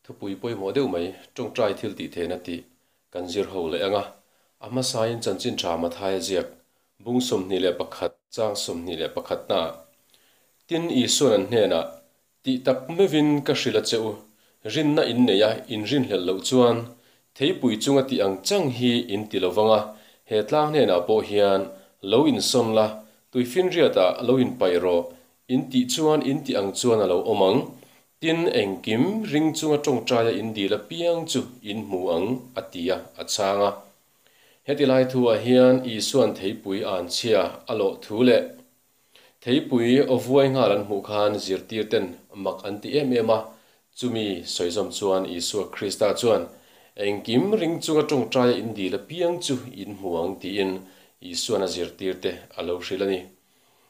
Thupui pawimawh deuh mai, tawngtai thil tih theihna tih kan zir ho leh ang a. A hmasain chanchin tha Mathaia ziak, bung 21 chang 21 naah, Tin, Isua'n an hnenah, Tih tak meuhin ka hrilh a che u, rinna in nei a, in rinhlelh loh chuan, theipui chunga tih ang chang hi in ti lo vang a, he tlang hnenah pawh hian lo insawn la, tuifinriatah lo inpaih rawh, in tih chuan in tih ang chuan a lo awm ang. Tin, engkim ring chunga tawngtaia in dil apiang chu in hmu ang, a ti a, a chhang a. Heti lai thuah hian Isua'n theipui anchhia a lawh thu leh theipui aw vuai nghal an hmuh khan zirtirten mak an ti em em a. Chumi sawizawm chuan Isua Krista chuan, Engkim ring chunga tawngtaia in dil apiang chu in hmu ang, tiin Isua'n a zirtirte a lo hrilh a ni.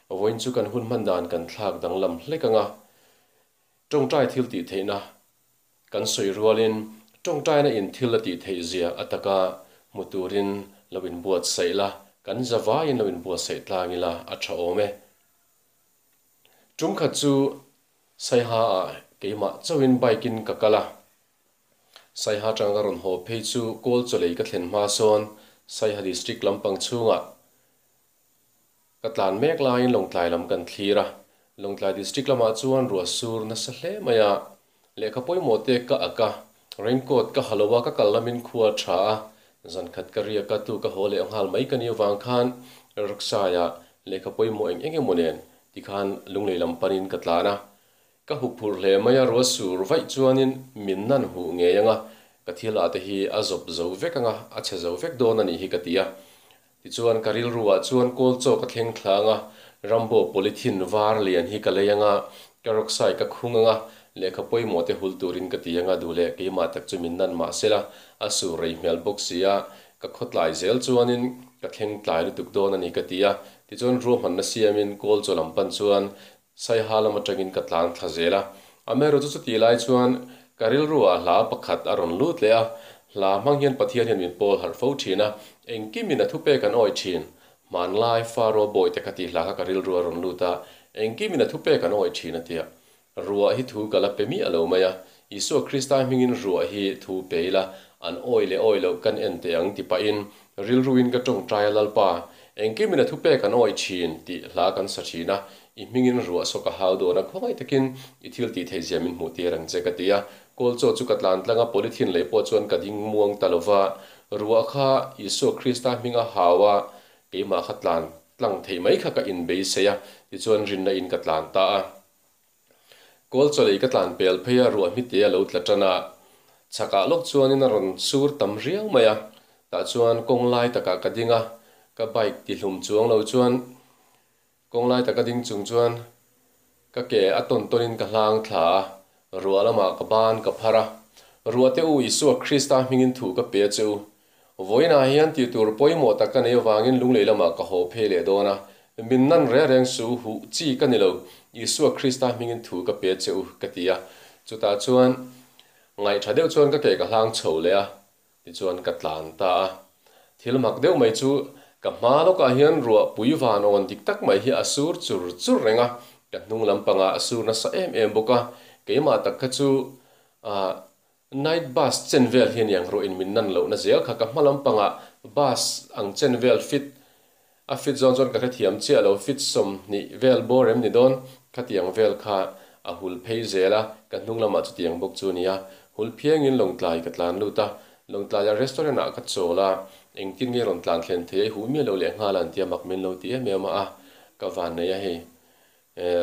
Vawiin chu kan hun hman dan kan thlak danglam hlek ang a, tawngtai thil tih theihna kan sawi rualin tawngtaina in thil a tih theih zia a taka hmu turin lo inbuatsaih la, kan zavaiin lo inbuatsaih tlang ila a tha awm e. Tum khat chu Saiha ah keimah chauhin bike in ka kal a, Saiha tang ka rawn haw phei chu Kawl chawlei ka thlen hma sawn Saiha district lampang chhungah Ka tlan mek laiin Lawngtlai lam kan thlir a, Lawngtlai District lamah chuan ruah sur nasa hle mai a, lehkha pawimawh te ka ak a, raincoat ka ha lo a, ka kal lamin khua a tha a, zan khat ka riak a, tu ka haw leh nghal mai ka ni avang khan Rickshaw-ah lehkha pawimawh eng eng emaw nen tikhan Lunglei lam panin ka tlan a, ka hup phurh hle mai a, ruah sur vaih chuanin min nan huh ngei ang a, ka thil ah te hi a zawp zo vek ang a, a chhe zo vek dawn a nih hi ka ti a. Tichuan ka rilruah chuan kawl chaw ka thleng thla ang a, Rambo polythene var lian hi ka lei ang a, ka rawksai ka khung ang a, lehkha pawimawh te hul turin ka ti ang a, duh leh keimah tak chu min nan mah sela, a sur rei hmel bawk si a, ka khawtlai zel chuanin ka thleng tlai lutuk dawn a ni ka ti a. Tichuan ruahmanna siamin kawl chaw lam pan chuan Saiha lam atangin ka tlan thla zel a, Amaherawhchu chutih lai chuan ka rilruah hla pakhat a rawn lut leh a, hla hmang hian Pathian hian min pawl harh fo thin a, engkimin a thupek an awih thin. Hmanlai Faro bawi te kha tih hla kha ka rilru a rawn lut a, engkimin a thupek an awih thin a tia. Ruah hi thu ka la pe miah lo mai a, Isua Krista hmingin ruah hi thu pe ila, an awih leh awih loh kan en teh ang ti pahin rilruin ka tawngtai a Lalpa, engkimin a thupek an awih thin tih hla kan sa thin a, I hmingin ruah saw ka hau dawn a, khawngaih takin i thil tih theih zia min hmuh tir ang che ka ti a. Kawl chaw chu ka tlan tlang a, polythene lei pawh chuan ka ding muang ta lo va, ruah kha Isua Krista hminga hau a, keimah kha tlan tlang theih mai kha ka inbeisei a, tichuan rinna in ka tlan ta a. Kawl chaw lei ka tlan pel phei a, ruah hmite a lo tla tan a, chhakah lawk chuanin a rawn sur tam riau mai a, tah chuan kawng lai takah ka ding a, ka bike tihlum chuang lo chuan Kawng lai taka ding chung chuan ka ke a tawn tawnin ka hlang thla a, ruah lamah ka ban ka phar a. Ruah te u, Isua Krista hmingin thu ka pe a che u. Vawiinah hian tih tur pawimawh tak ka nei avangin lunglei lamah ka haw phei leh dawn a. Min nan reng reng su, huh chi ka ni lo, Isua Krista hmingin thu ka pe a che u, ka ti a. Chutah chuan ngaihtha deuh chuan ka ke ka hlang chho leh a. Tichuan ka tlan ta a. Thil mak deuh mai chu ka hma lawkah hian ruah pui van awn dik tak mai hi a sur chur chur reng a, ka hnung lampangah a sur nasa em em bawk a, keimah tak kha chu ah night bus chen vel hi a niang ruah in min nan lohna zel kha ka hma lampangah bus ang chen vel fit a fit zawn chuan ka hrethiam chiah lo fit 20 vel bawr em ni dawn khatiang vel kha a hul phei zel a, ka hnung lamah chutiang bawk chu a ni a, hul phiangin Lawngtlai ka tlan lut a, Lawngtlaia restaurant ah ka chawl a, engtin nge rawn tlan thlen thei ei huh miah lo leh nghal an tia mak min lo ti em em a, ka van nei a hei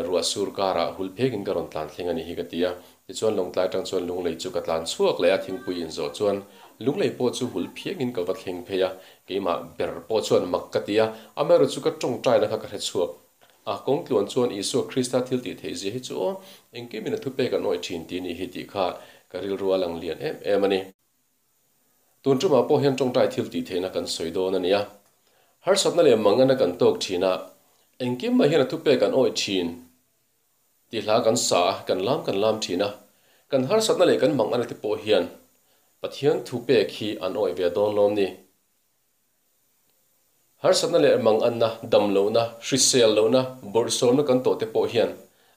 ruah sur karah hul phengin ka rawn tlan thleng a nih hi ka ti a, tichuan Lawngtlai atang chuan Lunglei chu ka tlan chhuak leh a, thingpui inzawh chuan Lunglei pawh chu hul phiangin ka va thleng phei a, keimah ber pawh chuan mak ka ti a, amaherawhchu chu ka tawngtaina kha ka hre chhuak a, kawng tluan chuan Isua Krista thil tih theih zia hi chu aw, engkim in a thupek an awih thin tih nih hi tih kha ka rilru a lang lian em em a ni. Tun tumah pawh hian tawngtai thil tih theihna kan sawi dawn a nia. Harsatna leh mangana kan tawk thin a, engkim mai hian a thupek an awih thin tih hla kan sa a, kan lam kan lam thin a. Kan harsatna leh kan mangana te pawh hian Pathian thupek hi an awih ve dawn lawm ni. Harsatna leh manganna, damlohna, hrisel lohna, bawrhsawmna kan tawh te pawh hian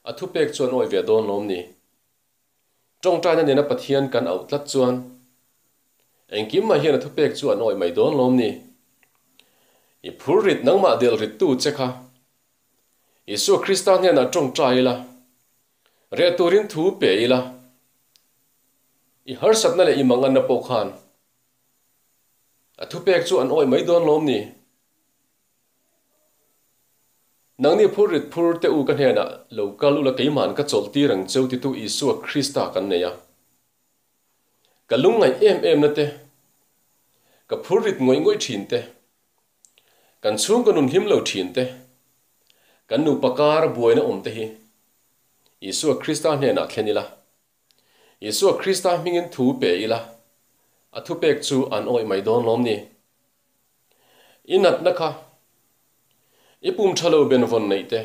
a thupek chu an awih ve dawn lawm ni. Tawngtaina nena Pathian kan auh tlat chuan engkim mai hian a thupek chu an awih mai dawn lawm ni? I phur rit nangmah delh rittu che kha Isua Krista hnenah tawngtai ila, reh turin thu pe ila, i harsatna leh i manganna pawh khan a thupek chu an awih mai dawn lawm ni? Nangni phur rit phur teh u ka hnenah lo kal ula keima'n ka chawlh tir ang cheu titu Isua Krista kan nei a. Ka lungngaih em em na te, ka phur rit ngawih ngawih thin te, kan chhungkaw nun hlim lo thin te, kan nupa kar buaina awm te hi Isua Krista hnenah thlen ila. Isua Krista hmingin thu pe ila, a thupek chu an awih mai dawn lawm ni? I natna kha i pum tha lo benvawn neih te,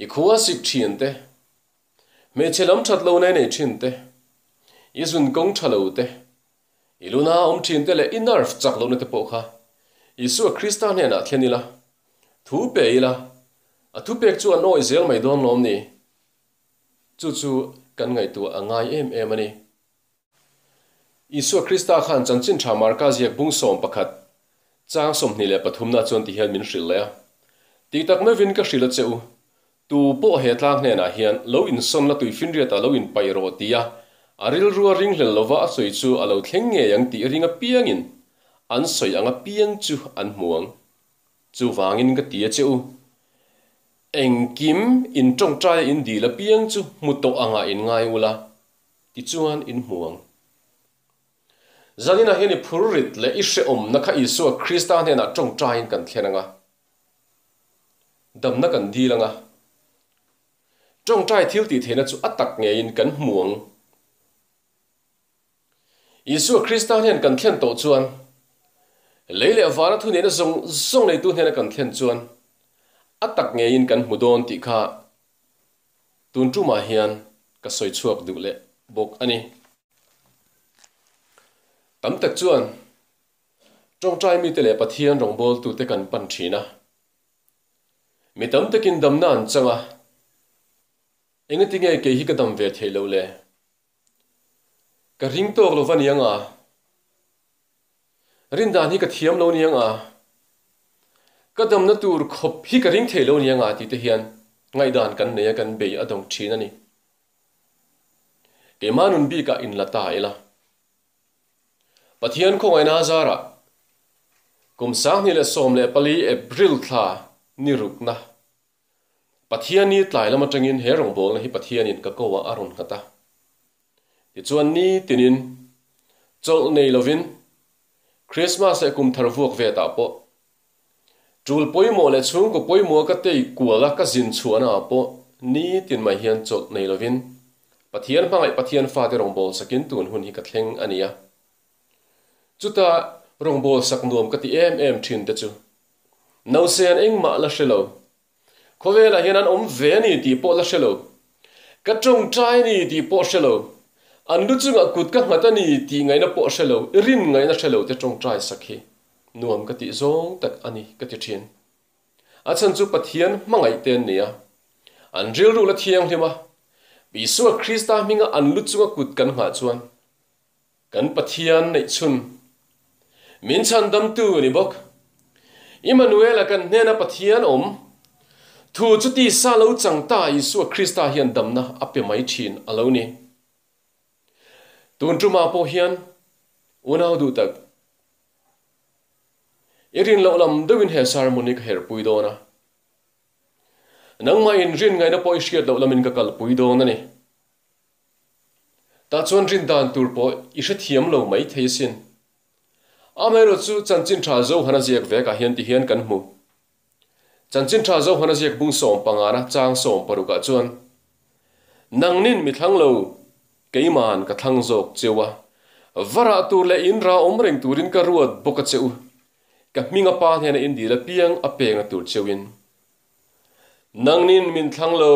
i khua sik thin te, hmeichhe lam that lo nei nei thin te, i zun kawng tha lo te, i luna awm thin te leh i nerve chak lohna te pawh kha Isua Krista hnenah thlen ila, thu pe ila, a thupek chu an awih zel mai dawn lawm ni? Chu chu kan ngaihtuah a ngai em em a ni. Isua Krista khan Chanchin Tha Marka ziak bung 11, chang 23 na chuan ti hian min hrilh leh a, Tih tak meuhin ka hrilh a che u, tu pawh he tlang hnenah hian lo insawn la tuifinriatah lo inpaih rawh tia a rilrua ringhlel lova a sawi chu a lo thleng ngei ang tih ring apiangin an sawi ang apiang chu an hmu ang. Chuvangin ka ti a che u, engkim in tawngtaia in dil apiang chu hmu tawh angah in ngai ula, Tichuan in hmu ang. Zaninah hian i phur rit leh i hrehawmna kha Isua Krista hnenah tawngtaiin kan thlen ang a, damna kan dil ang a, tawngtai thil tih theihna chu a tak ngeiin kan hmu ang. Isua Krista hnen kan thlen tawh chuan, lei leh vana thuneihna zawng zawng neitu hnena kan thlen chuan a tak ngeiin kan hmu dawn tih kha Tun tumah hian ka sawi chhuak duh leh bawk a ni. Tam tak chuan tawngtai mite leh Pathian rawngbawltute kan pan thin a. Mi tam takin damna an chang a, Engatinge kei hi ka dam ve theih loh le? Ka ring tawk lo va niang a? Rindan hi ka thiam lo niang a, ka damna tur khawp hi ka ring thei lo niang a tih te hian ngaihdan kan nei a, kan bei a dawng thin a ni. Keimah nun bikah in la ta ila. Pathian khawngaihna zarah kum 2014 April thla ni rukna Pathiani tlai lam atangin he rawngbawlna hi Pathianin ka ko ah a rawn nghat a. Tichuan ni tinin chawlh nei lovin Krismas leh kum thar vuak vetah pawh tul pawimawh leh chhungkaw pawimawh ka tei kual a ka zin chhuahna ah pawh ni tin mai hian chawlh nei lovin Pathian hmangaih Pathian fate rawngbâwl sakin tun hun hi ka thleng a ni a. Chuta rawngbâwl sak nuam ka ti em em thin te chu Nausen engmah la hre lo. Khawvelah hian an awm ve a ni tih pawh la hre lo. Ka tawngtai a ni tih pawh hre lo. An lu chungah kut ka nghat a ni tih ngaihna pawh hre lo, i rin ngaihna hre lo te tawngtai sak hi nuam ka tih zawng tak a ni ka ti thin. A chhan chu Pathian hmangaih te an ni a, an rilru la thianghlim a, Isua Krista hminga an lu chunga kut kan nghah chuan Kan Pathian neih chhun, min chhandamtu ni bawk. Immanuela kan hnena Pathian awm, thu chu tisa lo chang ta Isua Krista hian damna a pe mai thin a lo ni. Tun tumah pawh hian unau duh tak, i rin loh lam deuhin he sermon hi ka herpui dawn a. Nangmah in rin ngaihna pawh i hriat loh lamin ka kalpui dawn a ni. Tah chuan rin dan tur pawh i hrethiam lo mai thei asin. Amaherawh chu Chanchin Tha Zohana ziak vekah hian ti hian kan hmu. Chanchin Tha Zohana ziak bung sawmpangana chang sawmparukah chuan, Nangnin mi thlang lo, keima'n ka thlang zawk cheu a, va rah tur leh in ra awm reng turin ka ruat bawk a che u, ka hminga pa hnena in dil apiang a peng a tur cheuin. Nangnin min thlang lo,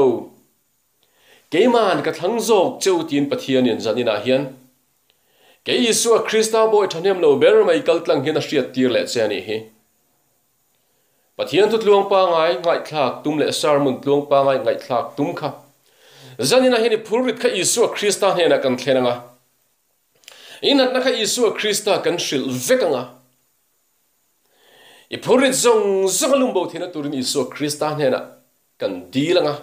Keima'n ka thlang zawk che u tiin Pathianin zan inah hian kei Isua Krista bawi thahnem lo ber mai kal tlang hian a hriat tir leh che a nih hi. Pathian thu tluang pangai ngaihthlak tum leh sermon tluang pangai ngaihthlak tum kha. Zaninah hian i phurrit kha Isua Krista hnenah kan thlen ang a. I natna kha Isua Krista kan hrilh vek ang a. I phurrit zawng zawng a lumbo theihna turin Isua Krista hnenah kan dil ang a.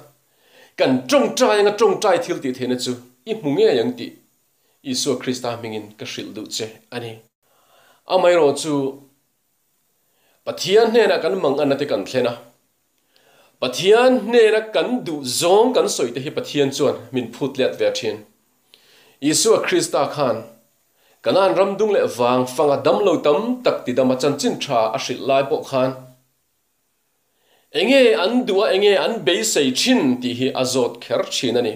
Kan tawngtai ang a, tawngtai thil tih theihna chu i hmu ngei ang tih Isua Krista hmingin ka hrilh duh che a ni. Amaherawhchu, Pathian hnenah kan manganna te kan thlen a, Pathian hnena kan duh zawng kan sawi te hi Pathian chuan min phut let ve thin. Isua Krista khan Kanaan ram dung leh vang fanga damlo tam tak tidama chanchin tha a hrilh lai pawh khan enge an duh a enge an beisei thin tih hi a zawt kher thin a ni.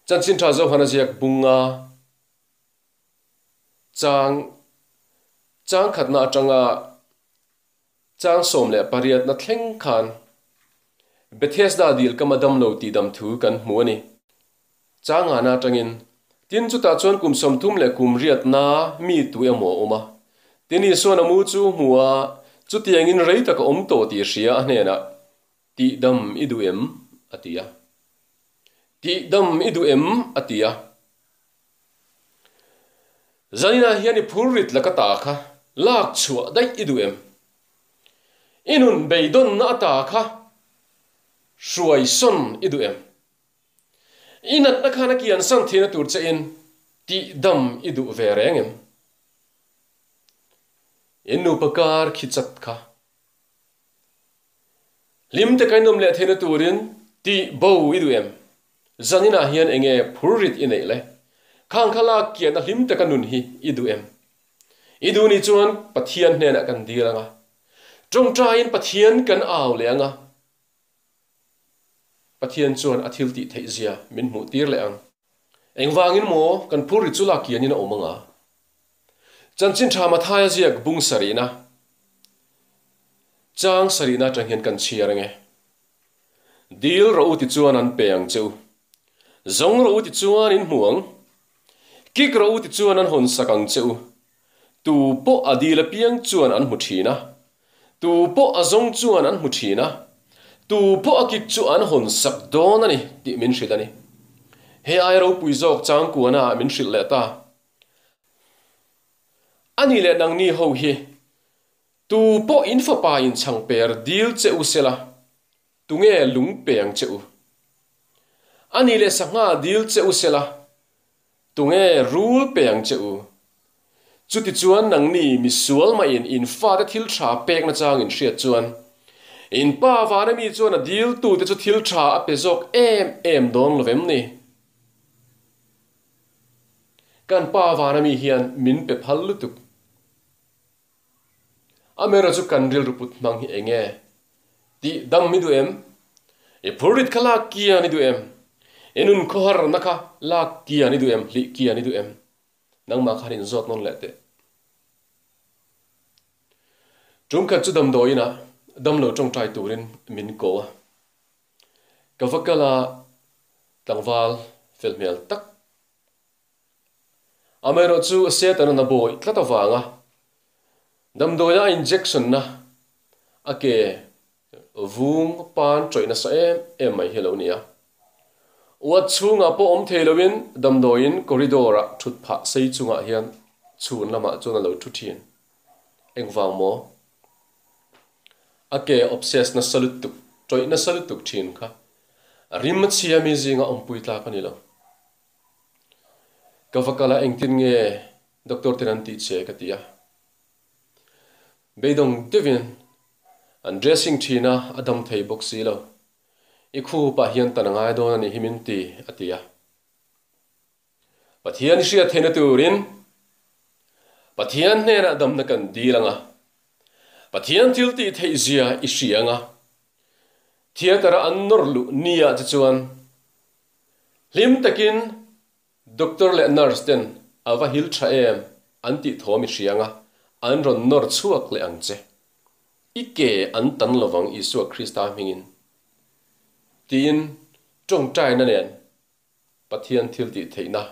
Chanchin tha Johana ziak bunga Chang chang khatna atanga chang 18na thleng khan Bethesda dil kama damlo tih dam thu kan hmu a ni. Chang ngana atangin tin chutah chuan kum 30 leh kum riatna mi tu emaw a awm a. Tin Isuan a mu chu hmu a, chutiangin rei tak a awm tawh tih hria a hnenah tih dam i duh em? a ti a. Tih dam i duh em? a ti a. Zaninah hian i phurrit laka ta kha lak chhuah daih i duh em? I nun beidawnna ata kha hruai sawn i duh em? I natna khan a kian san thihna tur che in tih dam i duh ve reng em? In nupa kar khi chat kha Hlim te kainawm leh theihna turin tih bo i duh em? Zaninah hian enge phurrit i neih le? Khang kha lak kiahna hlim taka nun hi i duh em? I duh nih chuan Pathian hnenah kan dil ang a, tawngtaiin Pathian kan au leh ang a, Pathian chuan a thil tih theih zia min hmuh tir leh ang. Engvangin maw kan phurrit chu lak kianin a awm ang a? Chanchin tha Mathaia ziak bung sarihna chang sarihna atang hian kan chhiar ang e. Dil rawh u ti chuan an pe ang che u. Zawng rawh u ti chuan in hmu ang. Kik rawh u ti chuan an hawn sak ang che u. Tu pawh a dil apiang chuan an hmu thin a. Tu pawh a zawng chuan an hmu thin a. Tu pawh a kik chu an hawn sak dawn a ni tih min hrilh a ni. He ai ropui zawk changkuana min hrilh leh ta. A ni leh nangni ho hi tu pawh in fapa in chhang per dil che u sela, tunge lung peng che u? A ni leh sangha dil che u sela, tunge rul peng che u? Chutichuan nangni misual mahin in fate thil tha pekna chang in hriat chuan, in pa vana mi chuan a dil tute chu thil tha a pe zawk em em dawn lo vem ni? Kan pa vana mi hian min pe phal lutuk. Amaherawh chu kan rilru put hmang hi eng nge? Tih dam i duh em? I phurrit kha lak kian i duh em? I nun khawharna kha lak kian i duh em? Hlih kian i duh em? Nangmah khan inzawt nawn leh teh. Tum khat chu damdawiinah damlo tawngtai turin min ko a. Ka va kal a, tlangval fel hmel tak. Amaherawh chu Satan-a'n a bawi tlat avanga damdawia a injection na a ke vung pan tawih nasa em em mai hi a lo ni a. Ward chhungah pawh awm thei loin damdawiin corridor-ah thut phah sei chungah hian chhun lamah chuan a lo thu thin. Engvang maw? A ke obsess nasa lutuk, tawih nasa lutuk thin kha rim a chhia mi zinga awmpui tlak a ni lo. Ka va kal a, engtin nge doctor ten an tih che ka ti a. Beidawng deuhin an dressing thin a, a dam thei bawk si lo. I khupah hian tan a ngai dawn a nih hi min ti, a ti a. Pathian hriat theihna turin Pathian hnenah damna kan dil ang a, Pathian thil tih theih zia i hria ang a, theatre a an nawr luh niah te chuan hlim takin doctor leh nurse ten a va hil tha em an tih thawm i hria ang a, an rawn nawr chhuak leh ang che. I ke an tan lovang Isua Krista hmingin tiin tawngtaina nen Pathian thil tih theihna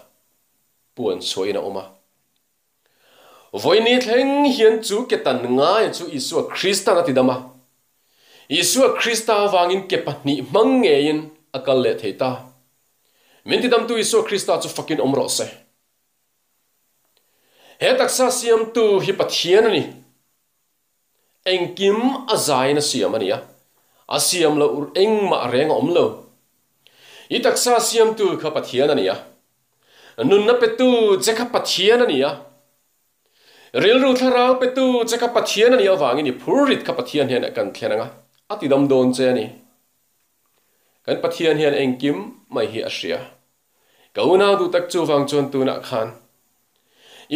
puan chhuahin a awm a. Vawiini thleng hian chu ke tan ngaia chu Isua Kristan a tidam a. Isua Krista avangin ke pahnih hmang ngeiin a a kal leh thei ta. Min tidamtu Isua Krista chu fakin awm rawh se. He taksa siamtu hi Pathian a ni. Engkim a zaiin a siam a nia. A siam loh engmah reng a awm lo. I taksa siamtu kha Pathian a nia. Nunna petu che kha Pathian a nia. Rilru thlarau petu che kha Pathian a nih avangin i phurrit kha Pathian hnenah kan thlen anga a tidam dawn che a ni. Kan Pathian hian engkim mai hi a hria. Ka unau duh tak chuvang chuan tunah khan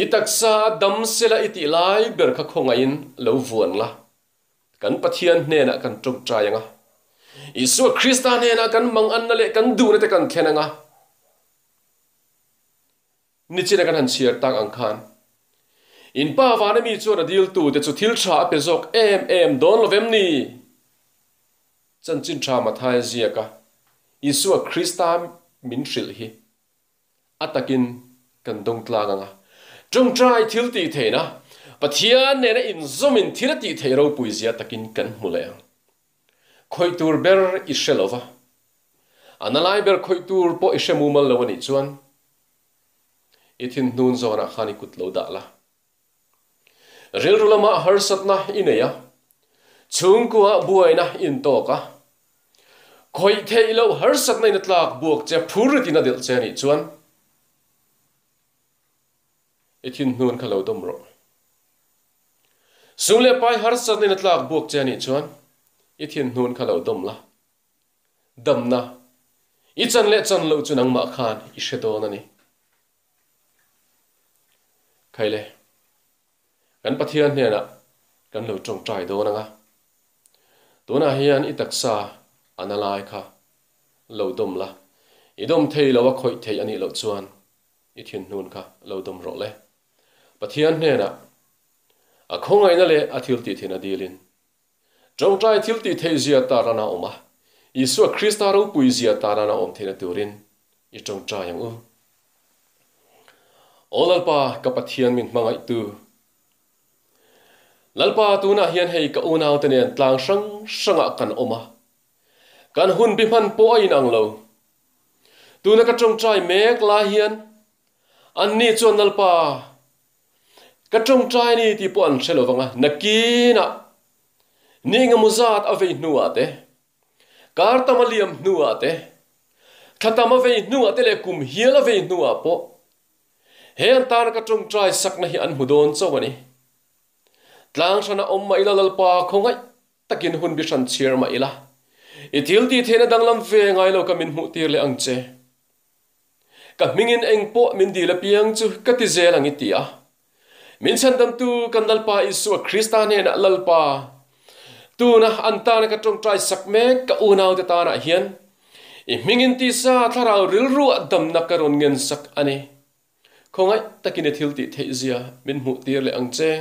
i taksa a dam sela i tih lai ber kha khawngaihin lo vuan la. Kan Pathian hnenah kan tawngtai ang a, Isua Krista hnenah kan manganna leh kan duhna te kan thlen ang a. Nichina kan han chhiar tak ang khan in pa vana mi chuan a diltute chu thil tha a pe zawk em em dawn lo vem ni? Chanchin tha Mathaia ziaka Isua Krista min hrilh hi a takin kan dawng tlang ang a. Tawngtai thil tih theihna, Pathian nena inzawmin thil a tih theih ropui zia takin kan hmu leh ang. Khawih tur ber i hre lo va, a na lai ber khawih tur pawh i hre mumal lo a nih chuan i thinhnun zawnah khan i kut lo dah la. Rilru lamah harsatna i nei a, chhungkua buaina in tawk a, khawih theih loh harsatna in a tlak buak che phur ritin a delh che a nih chuan i thinhnun kha lo dawm rawh. Sum leh pai harsatna in a tlak buak che a nih chuan i thinhnun kha lo dawm la. Damna i chan leh chan loh chu nangmah khan i hre dawn a ni. Khaile, kan Pathian hnenah kan lo tawngtai dawn ang a, tunah hian i taksa a na lai kha lo dawm la, i dawm thei lo a khawih thei a nih loh chuan i thinhnun kha lo dawm rawh le. Pathian hnenah a khawngaihna leh a thiltih thin a dilin Tawngtai thil tih theih zia tarana awm a, Isua Krista ropui zia tarana awm theihna turin i tawngtai ang u. Aw Lalpa, ka Pathian min hmangaihtu, Lalpa tunah hian hei ka unaute nen tlang hrang hrangah kan awm a, kan hun bi hman pawh a inang lo. Tuna ka tawngtai mek lai hian anni chuan Lalpa, Ka tawngtai a ni tih pawh an hre lo vang a, nakinah ni engemaw zat a vei hnuah te, kar tam a liam hnuah te, thla tam a vei hnuah te leh kum hial a vei hnuah pawh he an tana ka tawngtai sakna hi an hmu dawn chauh a ni. Tlang hrana awm mah ila Lalpa khawngaih takin hun bi hran chhiar mah ila, i thil tih theihna danglam ve ngai lo ka min hmuh tir leh ang che. Ka hmingin eng pawh min dil apiang chu ka ti zel ang i ti a. Min chhandamtu kan Lalpa Isua Krista hnenah Lalpa, tuna an tana ka tawngtai sak mek ka unaute tanah hian i hmingin tisa thlarau rilruah damna ka rawn ngen sak a ni. Khawngaih takin i thil tih theih zia min hmuh tir leh ang che.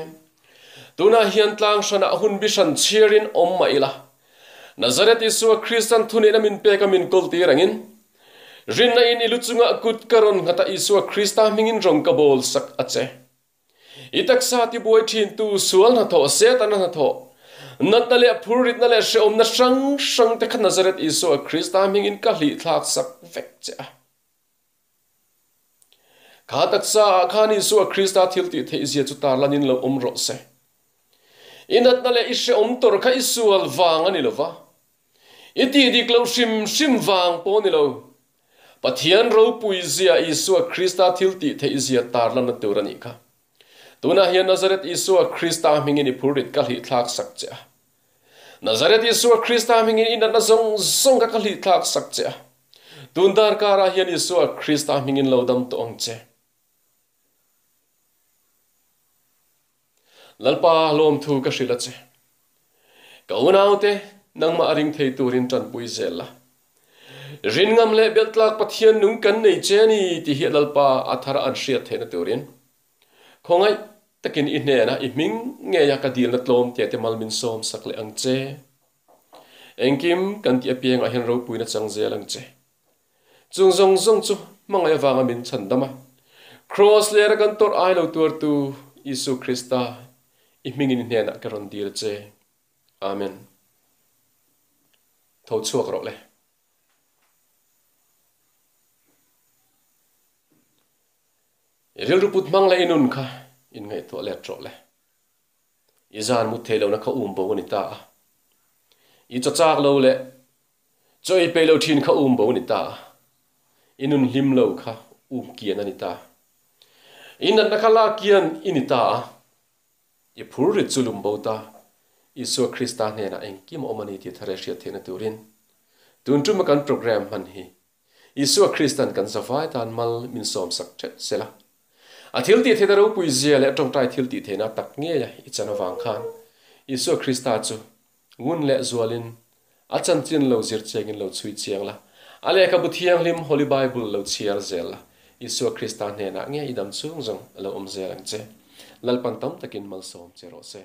Tunah hian tlang hranah hun bi hran chhiarin awm mah ila, Nazareth Isua Kristan thuneihna min pek a min kawl tir angin, rinna in i lu chungah kut ka rawn nghat a Isua Krista hmingin rawng ka bawl sak a che. I taksa tibuai thintu sual hnathawh Setana hnathawh, natna leh phurritna leh hrehawmna hrang hrang te kha Nazareth Isua Krista hmingin ka hlihthlak sak vek che a. Kha taksa ah khan Isua Krista thil tih theih zia chu tarlanin lo awm rawh se. I natna leh i hrehawm tawrh kha i sual vang a ni lo va, i tih dik loh hrim hrim vang pawh a ni lo. Pathian ropui zia Isua Krista thil tih theih zia tarlanna tur a nih kha. Tunah hian Nazareth Isua Krista hmingin i phurrit ka hlihthlak sak che a. Nazareth Isua Krista hmingin i natna zawng zawng kha ka hlihthlak sak che a. Tun darkarah hian Isua Krista hmingin lo dam tawh ang che. Lalpa lawmthu ka hrilh a che. Ka unaute, nangmah a ring thei turin tanpui zel la. Rinngam leh belhtlak Pathian nung kan nei che a ni tih hi Lalpa a thar an hriat theihna turin khawngaih takin i hnenah i hming ngeia ka dilna tlawm tia te mal min sawm sak leh ang che. Engkim kan tih apiangah hian ropuina chang zel ang che. Chung zawng zawng chu hmangaih avanga min chhan dam a, Kraws lera kan tawrh ai lo tuartu Isu Krista i hmingin i hnenah ka rawn dil che. Amen. Tho chhuak rawh le. I rilru put hmang leh i nun kha inngaihtuah let rawh le. I zan mut thei lohna kha um bo a ni ta a. I chaw chak lo leh chaw ei peih lo thin kha um bo a ni ta a. I nun hlim lo kha um kian a ni ta. I natna kha lak kian i ni ta a. I phur rit chu lum bo ta. Isua Krista hnenah engkim a awm a ni tih thar e hriat theihna turin tun tuma kan program hman hi Isua Kristan kan zavai tan mal min sawmsak ṭheuh sela. A thil tih theihna ropui zia leh ṭawngṭai thil tih theihna tak ngeia i chan avang khan Isua Krista chu ngun leh zualin a chanchin lo zir chiangin lo chhui chiang la, a lehkhabu thianghlim Holy Bible lo chhiar zel la, Isua Krista hnenah nge i dam chhung zawng a lo awm zel ang che. Lalpan tam takin malsawm che rawh se.